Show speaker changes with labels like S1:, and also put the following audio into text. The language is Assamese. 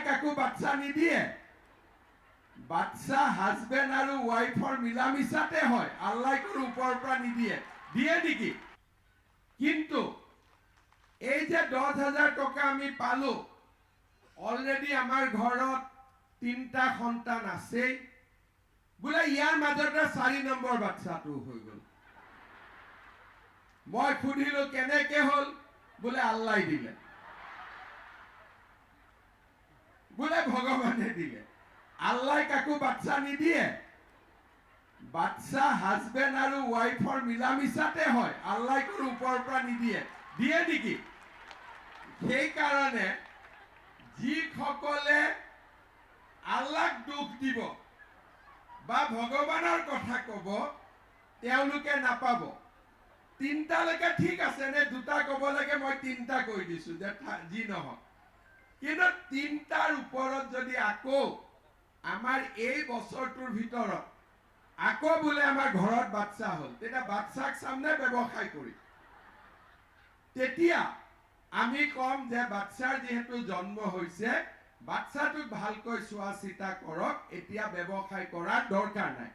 S1: কাকো বাচ্চা নিদিয়ে। বাচ্চা হাজবেণ্ড আৰু ৱাইফৰ মিলা মিছাতে হয়, আল্লাই কোনো ওপৰৰ পৰা নিদিয়ে। দিয়ে নেকি? কিন্তু এই যে 10,000 টকা আমি পালো, অলৰেডি আমাৰ ঘৰত তিনিটা সন্তান আছেই, বোলে ইয়াৰ মাজতে 4 নম্বৰ বাচ্চাটো হৈ গ'ল। মই সুধিলো, কেনেকে হ'ল? বোলে আল্লাই দিলে, বোলে ভগৱানে দিলে। আল্লাই কাকো বাচ্চা নিদিয়ে। বাচ্চা হাজবেণ্ড আৰু ৱাইফৰ মিলা মিছাতে হয়, আল্লাই কোনো ওপৰৰ পৰা নিদিয়ে। দিয়ে নেকি? সেইকাৰণে যিসকলে আল্লাক দোষ দিব বা ভগৱানৰ কথা ক'ব, তেওঁলোকে নাপাব। তিনিটালৈকে ঠিক আছে নে দুটা ক'ব লাগে? মই তিনিটা কৈ দিছো যে যি নহওক, কিন্তু তিনিটাৰ ওপৰত যদি আকৌ আমাৰ এই বছৰটোৰ ভিতৰত আকৌ বোলে আমাৰ ঘৰত বাচ্চা হ'ল, তেতিয়া বাচ্চাক চাম নে ব্যৱসায় কৰিম? তেতিয়া আমি ক'ম যে বাচ্চাৰ যিহেতু জন্ম হৈছে, বাচ্চাটোক ভালকৈ চোৱা চিতা কৰক, এতিয়া ব্যৱসায় কৰাৰ দৰকাৰ নাই।